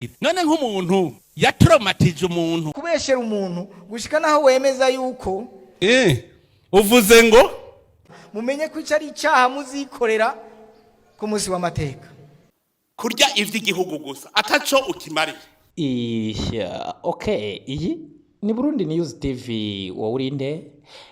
None nk'umuntu yatoromatije umuntu. Kubeshera umuntu gushika naho wemeza yuko Uvuze ngo mumenye ko ico ari icaha muzikorera ku munsi w'amateka. Kurya ivy'igihugu gusa ataco ukimariye. Iya, okay, iyi ni Burundi News TV. Wowe urinde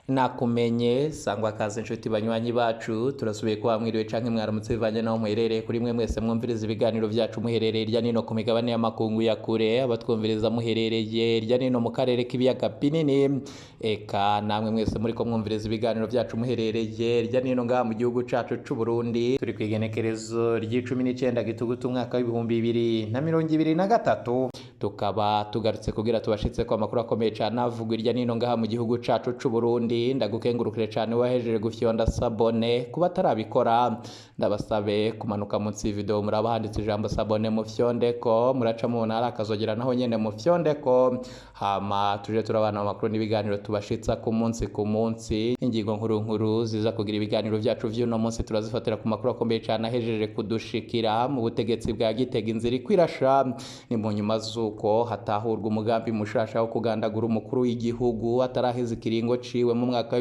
nakumenye sangwa kaze inshuti banywanyi bacu, turasubiye kuba mwiriwe canke mwaramutse bivanye naho muherereye. Kuri mwe mwese mwumviriza ibiganiro vyacu muherereye irya nino ku migabane y'amakungu ya kure, abatwumviriza muherereye irya nino mu karere k'ibiyaga binini, eka namwe mwese muriko mwumviriza ibiganiro vyacu muherereye irya nino ngaha mu gihugu cacu c'u Burundi. Turi kw'igenekerezo ry'icumi n'icenda gitugutu umwaka w'2023, tukaba tugarutse kugira tubashitse ko amakuru akomeye cane avugwa irya nino ngaha mu gihugu cacu c'u Burundi. Ndagukengurukire cane wahejeje gufyonda s'abonner. Kuba atarabikora, ndabasabe kumanuka munsi video, muraba handitse ijambo s'abonner, mufyondeko. Muraca mubona hari akazogera, naho nyene mufyondeko, hama tuje turabana amakuru n'ibiganiro tubashitsa ku munsi ku munsi. Ingingo nkuru nkuru ziza kugira ibiganiro vyacu vy'uno munsi turazifatira ku makuru akomeye cane ahejeje kudushikira mu butegetsi bwa Gitega. Inzira ikwirasha ni mu nyuma z'uko hatahurwa umugambi mushasha wo kugandagura umukuru w'igihugu ataraheza ikiringo ciwe mu mwaka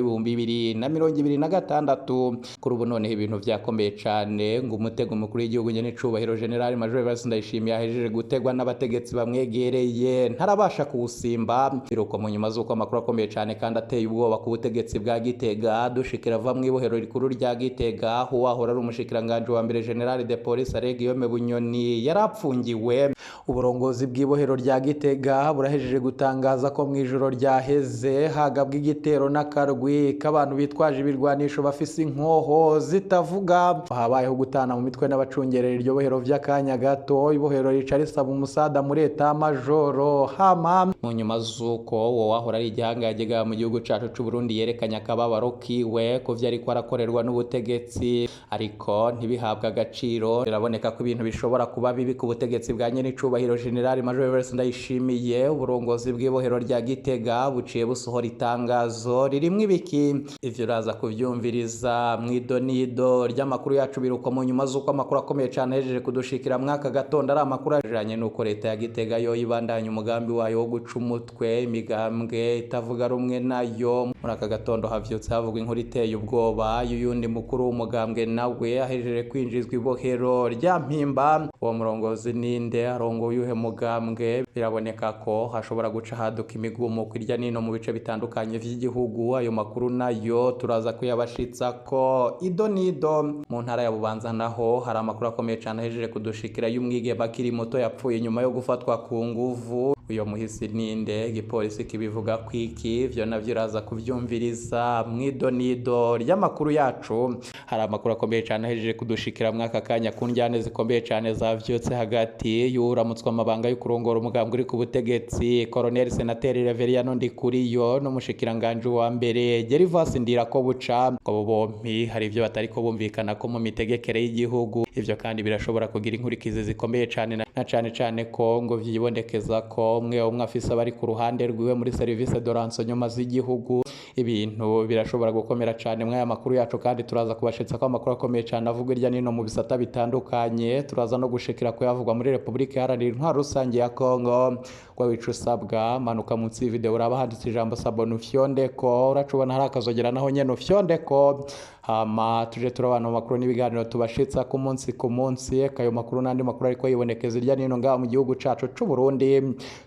w'2026. Kuri ubu noneho ibintu vyakomeye cane, ngo umutego umukuru w'igihugu nyene icubahiro General Major Evariste Ndayishimiye ahejeje gutegwa n'abategetsi bamwegereye ntarabasha kuwusimba. Biruko mu nyuma z'uko amakuru akomeye cane kandi ateye ubwoba ku butegetsi bwa Gitega dushikira ava mw'ibohero rikuru rya Gitega, uwahora ari umushikiranganje wa mbere General de Police Alain Guillaume Bunyoni yarapfungiwe. Uburongozi bw'ibohero rya Gitega burahejeje gutangaza ko mw'ijoro ryaheze hagabwa igitero n'akarwi k'abantu bitwaje ibirwanisho bafise inkoho zitavuga. Habayeho gutana mu mitwe n'abacungerera iryo bohero vy'akanya gato, ibohero rica risaba umusada muri état-major. Hama mu nyuma z'uko uwo wahora ari igihangange mu gihugu cacu c'u Burundi yerekanye akababaro kiwe ku vyo ariko arakorerwa n'ubutegetsi, ariko ntibihabwe agaciro, biraboneka ko ibintu bishobora kuba bibi ku butegetsi bwa nyenicubahiro General Major Evariste Ndayishimiye. Uburongozi bw'ibohero rya Gitega buciye busohora itangazo ririmwo ibiki? Ivyo uraza kuvyumviriza mw'idonido ry'amakuru yacu. Biruko mu nyuma z'uko amakuru akomeye cane ahejeje kudushikira mwaka gatondo ari amakuru ajanye n'uko leta ya Gitega yo ibandanya umugambi wayo wo guca umutwe imigambwe itavuga rumwe nayo. Muri aka gatondo havyutse havugwa inkuru iteye ubwoba y'uyundi mukuru w'umugambwe nawe ahejeje kwinjizwa ibohero rya Mpimba. Uwo murongozi ninde? Arongoye uyuhe mugambwe? Biraboneka ko hashobora guca haduka imigumuko irya nino mu bice bitandukanye vy'igihugu. Ayo makuru nayo turaza kuyabashitsa ko ido nido. Mu ntara ya Bubanza naho hari amakuru akomeye cane ahejeje kudushikira y'umwigeme akiri muto yapfuye nyuma yo gufatwa ku nguvu. Uyo muhisi ninde? Igipolisi kibivuga kwiki? Ivyo navyo uraza kuvyumviriza mwido nido ry'amakuru yacu. Hari amakuru akomeye cane ahejeje kudushikira mwaka kanya ku njyane zikomeye cane zavyutse hagati y'uramutswa amabanga yo kurongora umugambwe uri ku butegetsi, Colonel Senateri Reveriyano Ndikuriyo, n'umushikiranganje wa mbere Gervas Ndirakobuca. Abo bompi hari ivyo batariko bumvikana ko mu mitegekere y'igihugu. Ivyo kandi birashobora kugira inkurikizi zikomeye cane, na cane cane ko ngo vyibonekeza ko umwe umwe afise abari ku ruhande rwiwe muri service de renseignement z'igihugu. Ibintu birashobora gukomera cane. Mw'aya makuru yacu kandi turaza kubashitsa ko amakuru akomeye cane avugwa irya nino mu bisata bitandukanye. Turaza no gushikira ko yavugwa muri Republika Iharanira Intwaro Rusange ya Congo. Kwa wica usabwa, manuka munsi y'video, uraba handitse ijambo s'abonner, ufyondeko. Uracubona hari akazogera, naho nyene ufyondeko, hama tuje turabana mu makuru n'ibiganiro tubashitsa ku munsi ku munsi. Eka ayo makuru n'andi makuru ariko yibonekeza irya nino ngaha mu gihugu cacu c'u Burundi,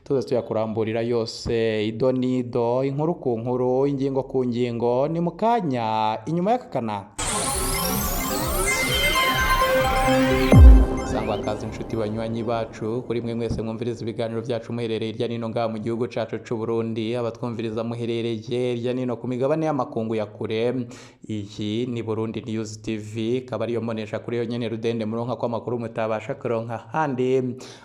tuze tuyakuramburira yose ido nido, inkuru ku nkuru, ingingo ku ngingo. Ni mu kanya inyuma y'akakana. Sangwa kazi inshuti banywanyi bacu, kuri mwe mwese mwumviriza ibiganiro byacu muherereye irya nino ngaha mu gihugu cacu c'u Burundi, abatwumviriza muherereye irya nino ku migabane y'amakungu ya kure, iyi ni Burundi News TV, ikaba ariyo mbonesha kuri yo nyene rudende muronka ko amakuru mutabasha kuronka handi,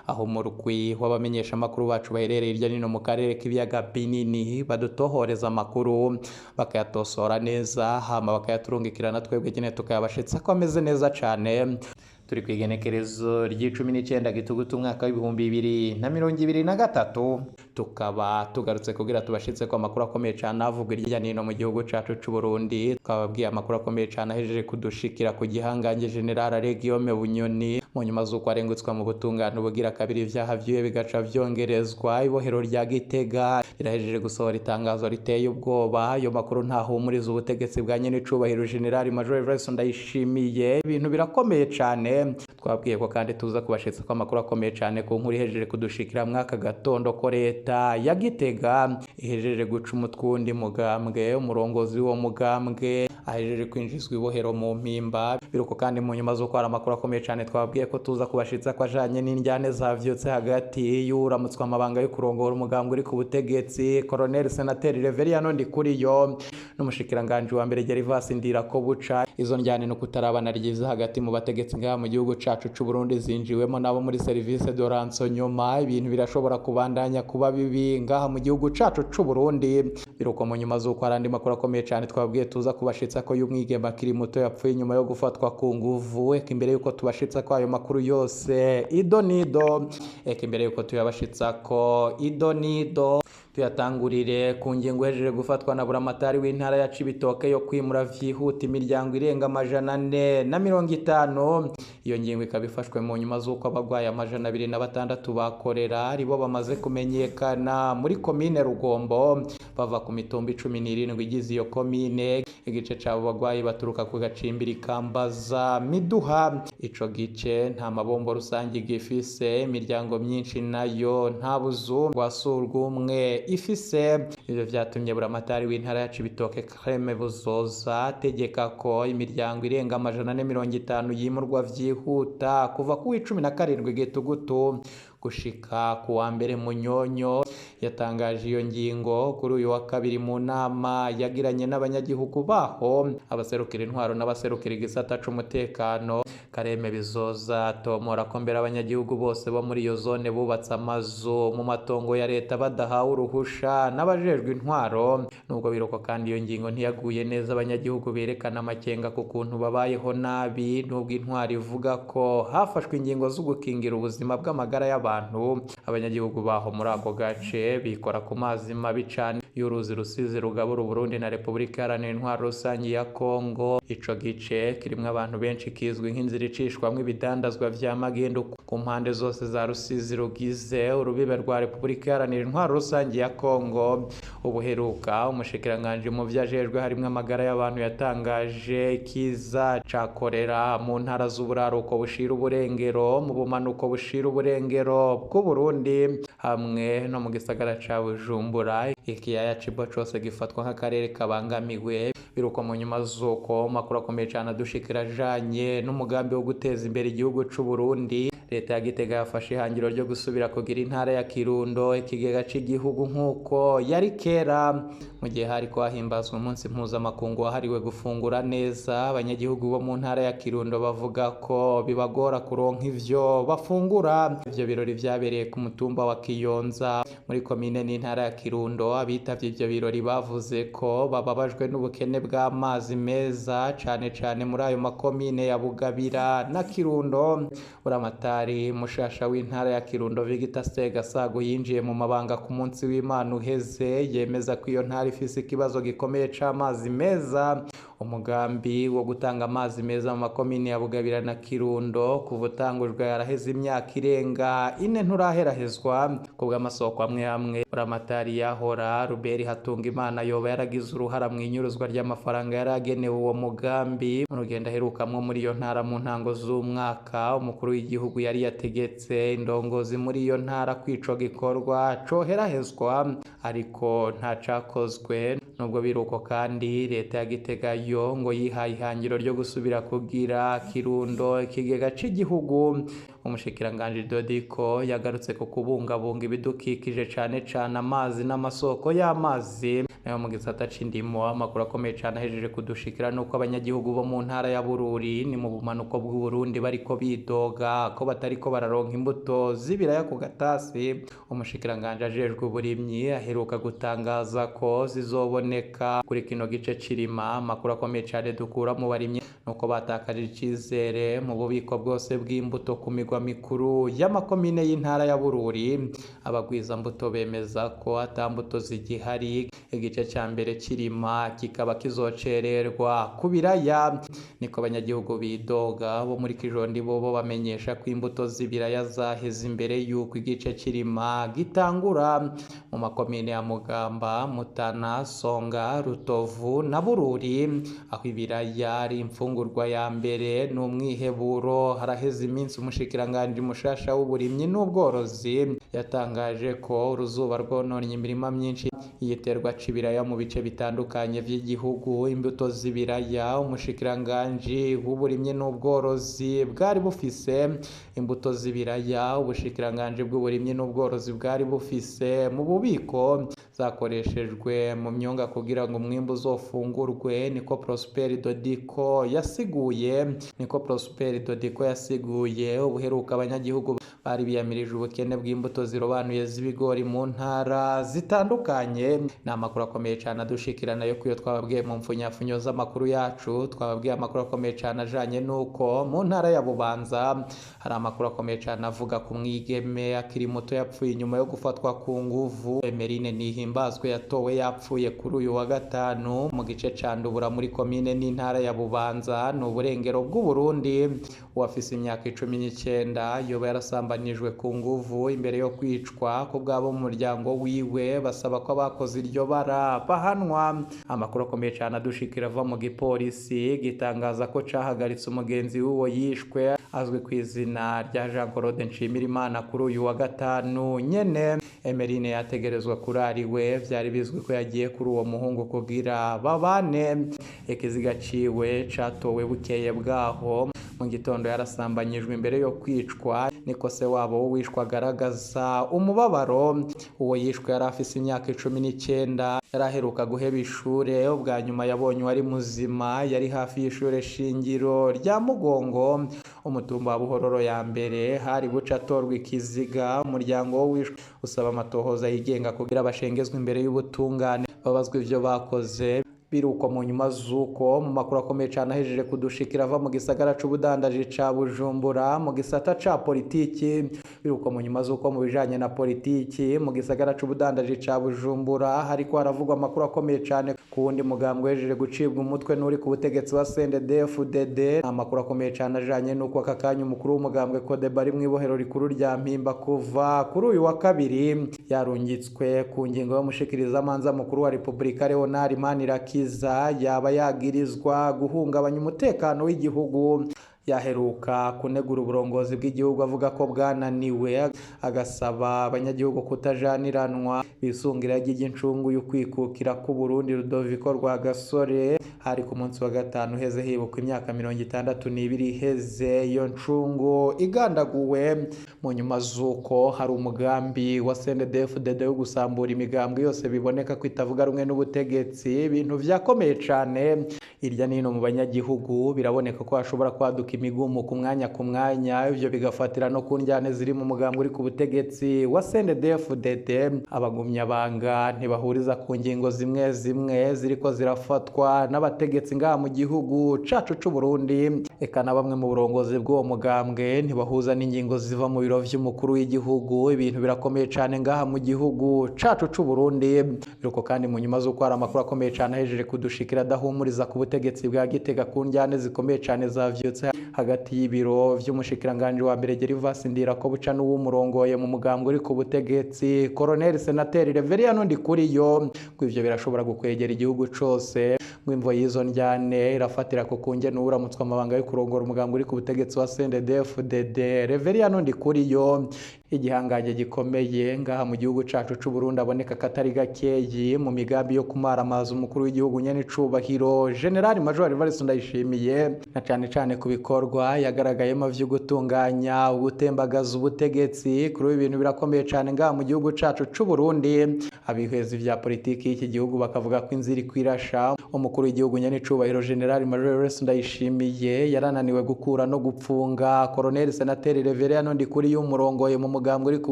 aho umurwi w'abamenyesha amakuru bacu baherereye irya nino mu karere k'ibiyaga binini badutohoreza amakuru, bakayatosora neza, hama bakayaturungikirana, twebwe nyene tukayabashitsa ko ameze neza cane. Turi ku igenekerezo ry'icumi n'icenda gitugutu umwaka w'2023, tukaba tugarutse kugira tubashitse ko amakuru akomeye cane avugwa irya nino mu gihugu cacu c'u Burundi. Twababwiye amakuru akomeye cane ahejeje kudushikira ku gihangange General Guillaume Bunyoni. Mu nyuma z'uko arengutswa mu butungane ubugira kabiri, ivyaha vyiwe bigaca vyongerezwa. Ibohero rya Gitega rirahejeje gusohora itangazo riteye ubwoba. Ayo makuru ntahumuriza ubutegetsi bwa nyenicubahiro General Major Evariste Ndayishimiye. Ibintu birakomeye cane. Twabwiye ko kandi tuza kubashitsa ko amakuru akomeye cane ku nkuru ihejeje kudushikira mwaka gatondo, ko leta ya Gitega ihejeje guca umutwe wundi mugambwe, umurongozi w'uwo mugambwe ahejeje kwinjizwa ibohero mu Mpimba. Biruko kandi mu nyuma z'uko hari amakuru akomeye cane twabwiye ko tuza kubashitsa ko ajanye n'indyane zavyutse hagati y'uramutswa amabanga yo kurongora umugambwe uri ku butegetsi, Colonel Senateri Reveriyano Ndikuriyo, n'umushikiranganje wa mbere Gervas Ndirakobuca. Izo njyane no kutarabana ryiza hagati mu bategetsi ngaha mu gihugu cacu c'u Burundi zinjiwemo nabo muri service de renseignement. Ibintu birashobora kubandanya kuba bibi ngaha mu gihugu cacu c'u Burundi. Biruko mu nyuma z'uko hari andi makuru akomeye cane twabwiye tuza kubashitsa ko y'umwigeme akiri muto yapfuye nyuma yo gufatwa ku nguvu. Eka imbere yuko tubashitsa ko ayo makuru yose ido nido, eka imbere yuko tuyabashitsa ko ido nido, tuyatangurire ku ngingo ihejeje gufatwa na buramatari w'intara ya Cibitoke yo kwimura vyihuta imiryango irenga 450. Iyo ngingo ikaba ifashwe mu nyuma z'uko abagwayi 206 bakorera aribo bamaze kumenyekana muri komine Rugombo, bava ku mitumba 17 igize iyo komine. Igice c'abo bagwayi baturuka ku gacimbiri Kambaza Miduha. Ico gice nta mabombo rusange gifise, imiryango myinshi nayo nta buzu bwa surwumwe ifise. Ivyo vyatumye buramatari w'intara ya Cibitoke Creme Buzoza ategeka ko imiryango irenga 450 yimurwa vyihuta kuva ku 17 Gitugutu gushika ku wa mbere Munyonyo. Yatangaje iyo ngingo kuri uyu wa kabiri mu nama yagiranye n'abanyagihugu baho, abaserukira intwaro n'abaserukira igisata c'umutekano. Kareme Bizoza atomora ko mbere abanyagihugu bose bo muri iyo zone bubatse amazu mu matongo ya leta badahawe uruhusha n'abajejwe intwaro. Nubwo biruko kandi iyo ngingo ntiyaguye neza abanyagihugu, berekana amakenga ku kuntu babayeho nabi. Nubwo intwaro ivuga ko hafashwe ingingo zo gukingira ubuzima bw'amagara y'abantu, abanyagihugu baho muri ako gace bikora ku mazi mabi cane y'uruzi Rusizi rugabura Uburundi na Repubulika Iharanira Intwaro Rusange ya Kongo. Ico gice kirimwo abantu benshi kizwi nk'inzira icishwamwo ibidandazwa vya magendu ku mpande zose za Rusizi rugize urubibe rwa Repubulika Iharanira Intwaro Rusange ya Kongo. Ubuheruka umushikiranganje mu vyajejwe harimwo amagara y'abantu yatangaje ikiza ca korera mu ntara z'uburaruko bushira uburengero, mu bumanuko bushira uburengero bw'Uburundi hamwe no mu gisagara ca Bujumbura. Ikiyaya Cibo cose gifatwa nk'akarere kabangamiwe. Biruko mu nyuma z'uko makuru akomeye cane adushikira ajanye n'umugambi wo guteza imbere igihugu c'u Burundi, leta ya Gitega yafashe ihangiro ryo gusubira kugira intara ya Kirundo ikigega c'igihugu nk'uko yari kera. Mu gihe hariko hahimbazwa umunsi mpuzamakungu wahariwe gufungura neza, abanyagihugu bo mu ntara ya Kirundo bavuga ko bibagora kuronka ivyo bafungura. Ivyo birori vyabereye ku mutumba wa Kiyonza muri komine n'intara ya Kirundo. Abitavye ivyo birori bavuze ko bababajwe n'ubukene bw'amazi meza cane cane muri ayo makomine ya Bugabira na Kirundo. Buramatari mushasha w'intara ya Kirundo Victor Segasago yinjiye mu mabanga ku munsi w'Imana uheze, yemeza ko iyo ntara ifise ikibazo gikomeye c'amazi meza. Umugambi wo gutanga amazi meza mu makomine ya Bugabira na Kirundo kuva utangujwe yaraheze imyaka irenga 4 nturaherahezwa. Kubw'amasoko amwe amwe, buramatari yahora Ruberi Hatungimana yoba yaragize uruhara mu inyuruzwa ry'amafaranga yaragenewe uwo mugambi. Mu rugendo aherukamwo muri iyo ntara mu ntango z'umwaka, umukuru w'igihugu yari yategetse indongozi muri iyo ntara kwico gikorwa coherahezwa, ariko nta cakozwe. Nubwo biruko kandi leta ya Gitega yo ngo yihaye ihangiro ryo gusubira kugira Kirundo ikigega c'igihugu. Umushikiranganje Dodiko yagarutse ku kubungabunga ibidukikije cane cane amazi n'amasoko y'amazi. Nayo mu gisata c'indimo, amakuru akomeye cane ahejeje kudushikira nuko abanyagihugu bo mu ntara ya Bururi ni mu bumanuko bw'u Burundi bariko bidoga ko batariko bararonka imbuto z'ibiraya ku gatasi. Umushikiranganje ajejwe uburimyi aheruka gutangaza ko zizoboneka kuri kino gice c'irima. Amakuru akomeye cane dukura mu barimyi nuko batakaje icizere mu bubiko bwose bw'imbuto ku migwa mikuru y'amakomine y'intara ya Bururi. Abagwiza mbuto bemeza ko ata mbuto zigihari. Igice Igice ca mbere c'irima kikaba kizocererwa ku biraya, niko abanyagihugu bidoga bo muri Kijondi bobo bamenyesha ko imbuto z'ibiraya zaheze imbere y'uko igice c'irima gitangura mu makomine ya Mugamba, Mutana, Songa, Rutovu na Bururi, aho ibiraya ari imfungurwa ya mbere n'umwiheburo. Haraheze iminsi umushikiranganji mushasha w'uburimyi n'ubworozi yatangaje ko uruzuba rwononnye imirima myinshi y'igiterwa c'ibiraya mu bice bitandukanye vy'igihugu. Imbuto z'ibiraya, umushikiranganji w'uburimyi n'ubworozi bwari bufise imbuto z'ibiraya, ubushikiranganji bw'uburimyi n'ubworozi bwari bufise mu bubiko zakoreshejwe mu myonga kugira ngo umwimbu uzofungurwe, niko Prosper Dodiko yasiguye. Niko Prosper Dodiko yasiguye. Ubuheruka abanyagihugu bari biyamirije ubukene bw'imbuto zirobanuye z'ibigori mu ntara zitandukanye. Ni amakuru akomeye cyane adushikirana yo kuyo twababwiye mu mfunyafunyo z'amakuru yacu. Twababwiye amakuru akomeye cyane ajanye n'uko mu ntara ya Bubanza hari amakuru akomeye cyane avuga ku mwigeme akiri muto yapfuye inyuma yo gufatwa ku nguvu. Emerine Nihimbazwe yatowe yapfuye kuri uyu wa gatanu mu gice ca Ndubura muri komine n'intara ya Bubanza, ni uburengero bw'Uburundi. Uwafise imyaka 19 yoba yarasambanijwe ku nguvu imbere yo kwicwa ku bw'abo mu muryango wiwe, basaba ko abakoze iryo bara bahanwa. Amakuru akomeye cyane adushikira ava mu gipolisi gitangaza ko cahagaritse umugenzi w'uwo yishwe azwi ku izina rya Jean Claude Nshimirimana kuri uyu wa gatanu nyene. Emerine yategerezwa kurariwe, vyari bizwi ko yagiye kuri uwo muhungu kugira babane. Ikiziga ciwe catowe bukeye bwaho mu gitondo, yarasambanyijwe imbere yo kwicwa, niko se wabo w'uwishwe agaragaza umubabaro. Uwo yishwe yari afise imyaka 19, yaraheruka guheba ishure. Ubwa nyuma yabonye uwari muzima yari hafi y'ishure shingiro rya Mugongo, umutumba wa Buhororo ya mbere. Hari buca atorwa ikiziga. Umuryango w'uwishwe usaba amatohoza yigenga kugira bashengezwe imbere y'ubutungane, babazwe ivyo bakoze. Biruko mu nyuma z'uko mu makuru akomeye cyane ahejeje kudushikira ava mu gisagara c'ubudandaji ca Bujumbura mu gisata ca politiki. Biruko mu nyuma z'uko mu bijanye na politiki mu gisagara c'ubudandaji ca Bujumbura hariko haravugwa amakuru akomeye cyane ku wundi mugambwe wejeje gucibwa umutwe n'uri ku butegetsi wa CNDD-FDD. Amakuru akomeye cyane ajanye n'uko aka kanya umukuru w'umugambwe Codeba ari mw'ibohero rikuru rya Mpimba kuva kuri uyu wa kabiri, yarungitswe ku ngingo y'umushikirizamanza mukuru wa Repubulika Leonard Manirakiza, yaba yagirizwa guhungabanya umutekano w'igihugu. Yaheruka kunegura uburongozi bw'igihugu avuga ko bwananiwe, agasaba abanyagihugu kutajaniranwa bisungira ry'incungu y'ukwikukira k'u Burundi Rudoviko Rwagasore. Hari ku munsi wa gatanu uheze hibukwa imyaka 62 iheze iyo ncungu igandaguwe. Mu nyuma z'uko hari umugambi wa CNDD-FDD wo gusambura imigambwe yose biboneka ko itavuga rumwe n'ubutegetsi. Ibintu vyakomeye cane hirya n'hino mu banyagihugu, biraboneka ko hashobora kwaduka imigumu ku mwanya ku mwanya, ivyo bigafatira no ku njyane ziri mu mugambwe uri ku butegetsi wa CNDD-FDD. Abagumyabanga ntibahuriza ku ngingo zimwe zimwe ziriko zirafatwa n'abategetsi ngaha mu gihugu cacu c'u Burundi, eka na bamwe mu burongozi bw'uwo mugambwe ntibahuza n'ingingo ziva mu biro vy'umukuru w'igihugu. Ibintu birakomeye cane ngaha mu gihugu cacu c'u Burundi. Biruko kandi mu nyuma z'uko hari amakuru akomeye cane ahejeje kudushikira adahumuriza ku butegetsi bwa Gitega ku njyane zikomeye cane zavyutse hagati y'ibiro vy'umushikiranganji wa mbere Gervas Ndirakobuca n'uwumurongoye mu mugambwe uri ku butegetsi Colonel Senateri Reverien Ndikuriyo, ngo ivyo birashobora gukwegera igihugu cose. Ngo imvo y'izo njyane irafatira ku kunge n'uramutswa amabanga yo kurongora umugambwe uri ku butegetsi wa CNDD-FDD Reverien Ndikuriyo, igihangange gikomeye ngaha mu gihugu cacu c'u Burundi, aboneka katari gakeyi mu migambi yo kumaramaza umukuru w'igihugu nyene icubahiro General Major Evariste Ndayishimiye, na cane cane ku bikorwa yagaragayemo vyo gutunganya ugutembagaza ubutegetsi. Kuri ubu ibintu birakomeye cane ngaha mu gihugu cacu c'u Burundi. Abihweza vya politiki y'iki gihugu bakavuga ko inzira ikwirasha. Umukuru w'igihugu nyene icubahiro General Major Evariste Ndayishimiye yarananiwe gukura no gupfunga Colonel Senateri Reverien Ndikuriyo umurongoye mu mugambwe uri ku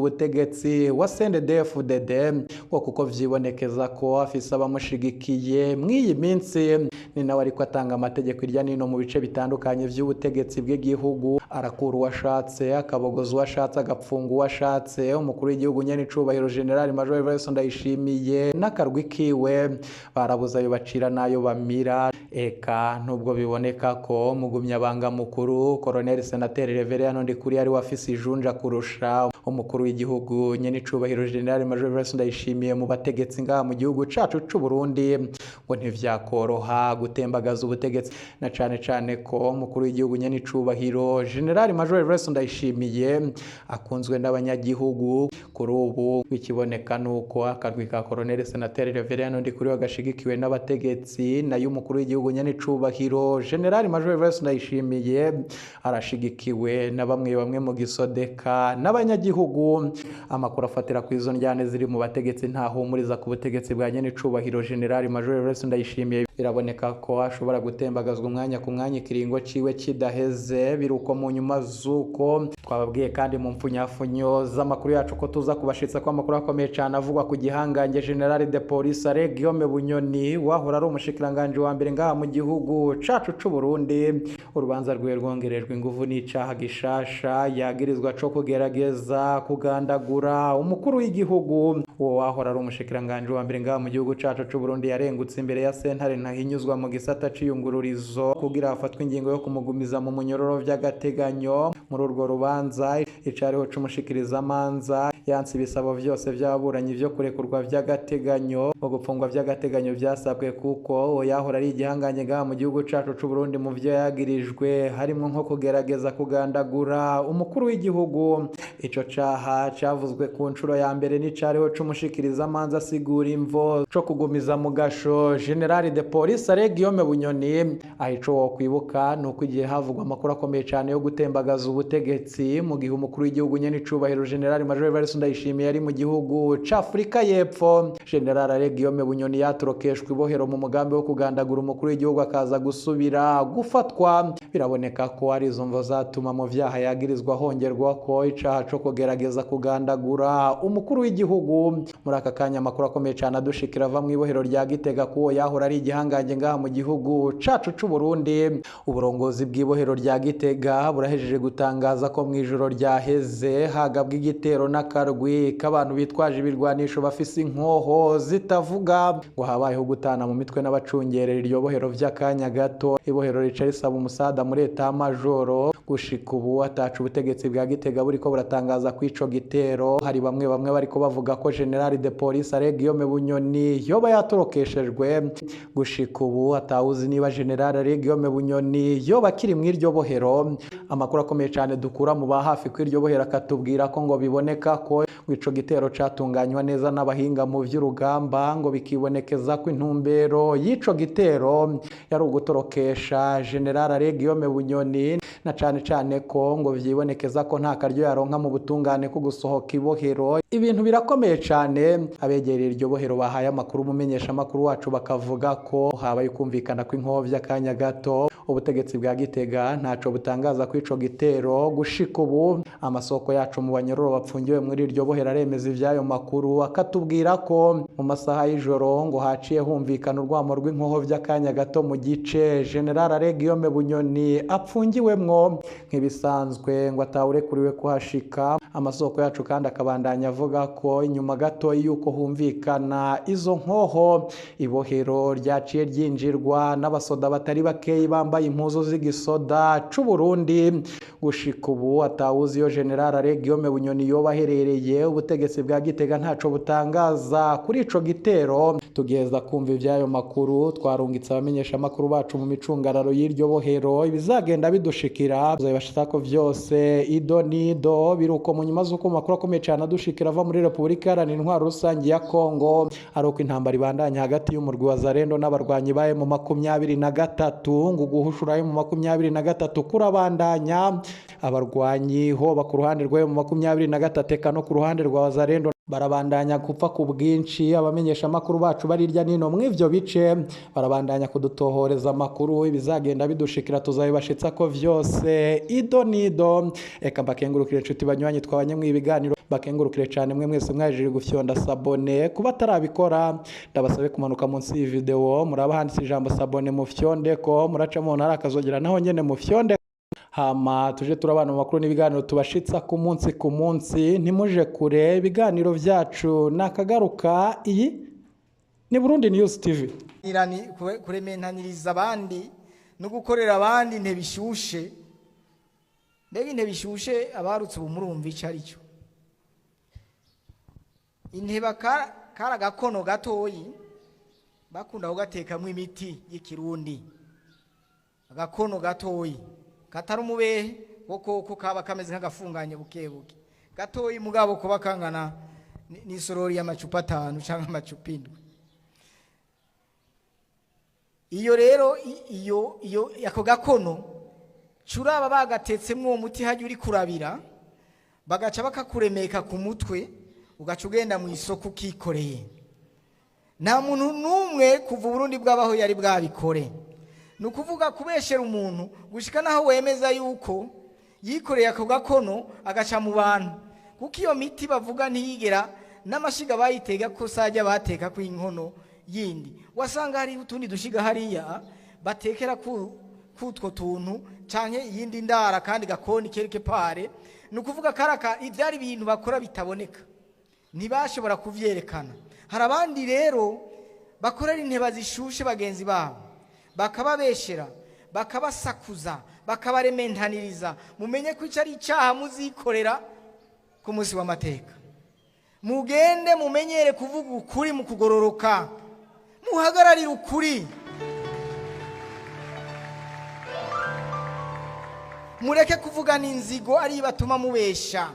butegetsi wa CNDD-FDD, ngo kuko vyibonekeza ko afise abamushigikiye mw'iyi minsi. Ni nawe ariko atanga amategeko irya nino mu bice bitandukanye vy'ubutegetsi bw'igihugu. Arakura uwashatse, akabogoza uwashatse, agapfunga uwashatse. Umukuru w'igihugu nyene icubahiro General Major Evariste Ndayishimiye n'akarwi kiwe barabuze ayo bacira n'ayo bamira. Eka nubwo biboneka ko mugumyabanga mukuru Colonel Senateri Reverien Ndikuriyo ari wafise ijunja kurusha umukuru w'igihugu nyene icubahiro General Major Evariste Ndayishimiye mu bategetsi ngaha mu gihugu cacu c'u Burundi, ngo ntivyakoroha gutembagaza ubutegetsi, na cane cane ko umukuru w'igihugu nyene icubahiro General Major Evariste Ndayishimiye akunzwe n'abanyagihugu. Kuri ubu ikiboneka nuko akarwi ka Colonel Senateri Reverien Ndikuriyo gashigikiwe n'abategetsi, nayo umukuru w'igihugu nyene icubahiro General Major Evariste Ndayishimiye arashigikiwe na bamwe bamwe mu gisodeka n'abanyagihugu. Amakuru afatira ku izo njyane ziri mu bategetsi ntahumuriza ku butegetsi bwa nyene icubahiro General Major Evariste Ndayishimiye. Biraboneka ko ashobora gutembagazwa umwanya ku mwanya ikiringo ciwe kidaheze. Biruko mu nyuma z'uko twababwiye kandi mu mpfunyafunyo z'amakuru yacu ko tuza kubashitsa ko amakuru akomeye cyane avugwa ku gihangange General de Police Alain Guillaume Bunyoni wahora ari umushikiranganje wa mbere ngaha mu gihugu cacu c'u Burundi. Urubanza rwiwe rwongerejwe inguvu n'icaha gishasha yagirizwa co kugerageza kugandagura umukuru w'igihugu. Uwo wahora ari umushikiranganje wa mbere ngaha mu gihugu cacu c'u Burundi yarengutse imbere ya sentare ntahinyuzwa mu gisata c'iyungururizo kugira hafatwe ingingo yo kumugumiza mu munyororo vy'agateganyo. Muri urwo rubanza icariho c'umushikirizamanza yanse ibisabo vyose vy'ababuranyi vyo kurekurwa vy'agateganyo. Mu gupfungwa vy'agateganyo vyasabwe kuko uwo yahora ari igihangange ngaha mu gihugu cacu c'u Burundi mu vyo yagirijwe harimwo nko kugerageza kugandagura umukuru w'igihugu. Ico caha cavuzwe ku nshuro ya mbere n'icariho c'umushikirizamanza asigura imvo co kugumiza mu gasho General de Police Alain Guillaume Bunyoni. Aho ico wokwibuka nuko igihe havugwa amakuru akomeye cane yo gutembagaza ubutegetsi mu gihe umukuru w'igihugu nyene icubahiro General Major Evariste Ndayishimiye ari mu gihugu c'Afrika y'Epfo, General Alain Guillaume Bunyoni yatorokeshwa ibohero mu mugambi wo kugandagura umukuru w'igihugu akaza gusubira gufatwa. Biraboneka ko ari izo mvo zatuma mu vyaha yagirizwa hongerwa ko icaha co kugerageza kugandagura umukuru w'igihugu. Muri aka kanya amakuru akomeye cane adushikira ava mu ibohero rya Gitega kuwo yahora ari igihangange ngaha mu gihugu cacu c'u Burundi. Uburongozi bw'ibohero rya Gitega burahejeje gutangaza ko mu ijoro ryaheze hagabwa igitero n'akarwi k'abantu bitwaje ibirwanisho bafise inkoho zitavuga, ngo habayeho gutana mu mitwe n'abacungerera iryo bohero vy'akanya gato. Ibohero rica risaba umusada muri eta majoro. Gushika ubu ataca ubutegetsi bwa Gitega buriko buratangaza ko ico gitero. Hari bamwe bamwe bariko bavuga ko General de Police Alain Guillaume Bunyoni yoba yatorokeshejwe. Gushika ubu atawuzi niba General Alain Guillaume Bunyoni yoba akiri mw'iryo bohero. Amakuru akomeye cane dukura mu ba hafi kw'iryo bohero akatubwira ko ngo biboneka ko ico gitero catunganywa neza n'abahinga mu vy'urugamba, ngo bikibonekeza ko intumbero y'ico gitero yari ugutorokesha General Alain Guillaume Bunyoni, na cane cane ko ngo vyibonekeza ko nta karyo yaronka mu butungane ko gusohoka ibohero. Ibintu birakomeye cane. Abegereye iryo bohero bahaye amakuru umumenyesha amakuru wacu bakavuga ko habaye kumvikana kw'inkoho vy'akanya gato. Ubutegetsi bwa Gitega ntaco butangaza ko ico gitero. Gushika ubu amasoko yacu mu banyororo bapfungiwe muri iryo bohero aremeza ivyayo makuru, akatubwira ko mu masaha y'ijoro ngo haciye humvikana urwamo rw'inkoho vy'akanya gato mu gice General Alain Guillaume Bunyoni apfungiwemwo. Nk'ibisanzwe ngo atawurekuriwe kuhashika. Amasoko yacu kandi akabandanya avuga ko inyuma gato y'uko humvikana izo nkoho, ibohero ryaciye ryinjirwa n'abasoda batari bakeyi bambaye impuzu z'igisoda c'u Burundi. Gushika ubu atawuzi iyo General Alain Guillaume Bunyoni yoba aherereye. Ubutegetsi bwa Gitega ntaco butangaza kuri ico gitero. Tugeza kumva ivyayo makuru twarungitse abamenyesha amakuru bacu mu micungararo y'iryo bohero. Ibizagenda bidushikira tuzabibashitako vyose ido nido. Biruko mu nyuma z'uko makuru akomeye cane adushikira ava muri Republika Iharanira Intwaro Rusangi ya Kongo ari uko intambara ibandanya hagati y'umurwi wa Zarendo n'abarwanyi ba M23, ngo guhushura M23 kurabandanya. Abarwanyi hoba ku ruhande rwa M23 eka no ku ruhande rwa Zarendo Barabandanya gupfa ku bwinshi. Abamenyesha amakuru bacu bari hirya nino mw'ivyo bice barabandanya kudutohoreza amakuru. Ibizagenda bidushikira tuzabibashitsa ko vyose ido nido. Eka mbakengurukire inshuti banywanyi twabanye mw'ibiganiro, bakengurukire cyane mwe mwese mwaje gufyonda s'abonner. Kuba atarabikora, ndabasabe kumanuka munsi y'iyi video, muraba handitse ijambo s'abonner, mufyonde ko muraca mu ntara akazogera naho nyene mufyonde, hama tuje turabana mu makuru n'ibiganiro tubashitsa ku munsi ku munsi. Ntimuje kure, ibiganiro vyacu nakagaruka. Iyi ni Burundi News TV. Irani kurementaniriza abandi no gukorera abandi intebe ishushe. Mbega intebe ishushe, abarutse ubu murumva icyo ari cyo. Inteba kari agakono gatoyi bakunda kugatekamo imiti y'ikirundi, agakono gatoyi katari umubehe, koko kaba kameze nk'agafunganye buke buke gatoyi, mugabo kuba kangana n'isorori y'amacupa 5 cyangwa amacupa 7. Iyo rero iyo ako gakono curaba bagatetsemo uwo muti, hajya uri kurabira, bagaca bakakuremeka ku mutwe, ugaca ugenda mu isoko ukikoreye. Nta muntu n'umwe kuva Uburundi bwabaho yari bwabikore. Ni ukuvuga kubeshera umuntu gushika naho wemeza yuko yikoreye ako gakono agaca mu bantu, kuko iyo miti bavuga ntiyigera n'amashiga bayitega ko sajya bateka ku inkono yindi, wasanga hari utundi dushiga hariya batekera ku kutwo tuntu canke iyindi ndara kandi gakoni quelque part. Ni ukuvuga karaka ivyari ibintu bakora bitaboneka, ntibashobora kuvyerekana. Hari abandi rero bakorera inteba zishushe bagenzi babo, bakababeshera, bakabasakuza, bakabarementaniriza. Mumenye ko ico ari icaha muzikorera ku munsi w'amateka. Mugende mumenyere kuvuga ukuri mu kugororoka, muhagararire ukuri, mureke kuvugana inzigo ariyo ibatuma mubesha,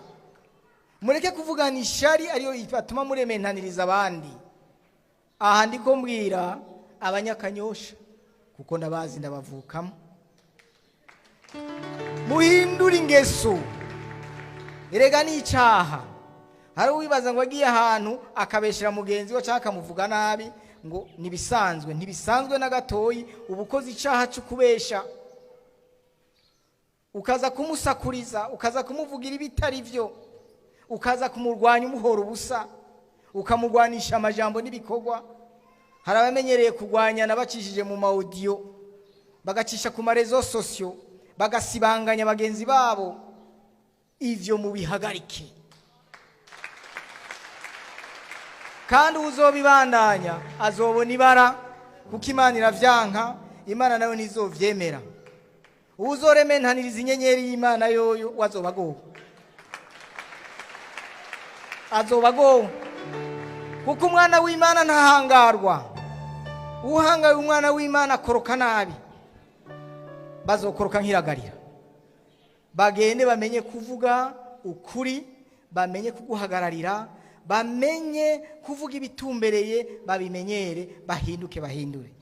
mureke kuvugana ishari ariyo ibatuma murementaniriza abandi. Aha ndiko mbwira abanyakanyosha kuko ndabazi, ndabavukamo. Muhindure ingeso, erega ni icaha. Hari uwibaza ngo agiye ahantu akabeshera mugenzi we cyangwa akamuvuga nabi ngo nibisanzwe. Ntibisanzwe na gatoyi. Uba ukoze icaha cyo kubesha, ukaza kumusakuriza, ukaza kumuvugira ibitari byo, ukaza kumurwanya umuhora ubusa, ukamurwanisha amajambo n'ibikorwa. Hari abamenyereye kurwanyana bacishije mu ma audio, bagacisha ku ma réseaux sociaux, bagasibanganya bagenzi babo. Ivyo mubihagarike, kandi uzobibandanya azobona ibara, kuko Imana iravyanka, Imana nayo ntizovyemera. Uzorementaniriza inyenyeri y'Imana yoyo wazoba agowe, azoba agowe, kuko umwana w'Imana ntahangarwa. Uhangaye umwana w'Imana akoroka nabi, bazokoroka nk'iragarira. Bagende bamenye kuvuga ukuri, bamenye kuguhagararira, bamenye kuvuga ibitumbereye, babimenyere, bahinduke, bahindure.